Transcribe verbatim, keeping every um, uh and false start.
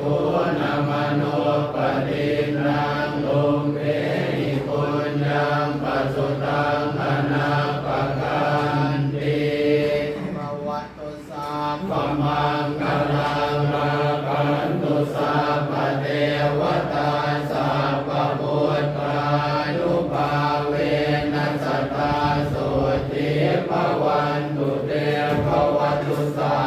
Guṇamanuppadinnaṃ tumhehi puññaṃ pasutaṃ anappakanti. Bhavatu sabbamaṅgalaṃ rakkhantu sabbadevatā sabbabuddhānubhāvena sadā sotthī bhavantu te. Bhavatu sabbamaṅgalaṃ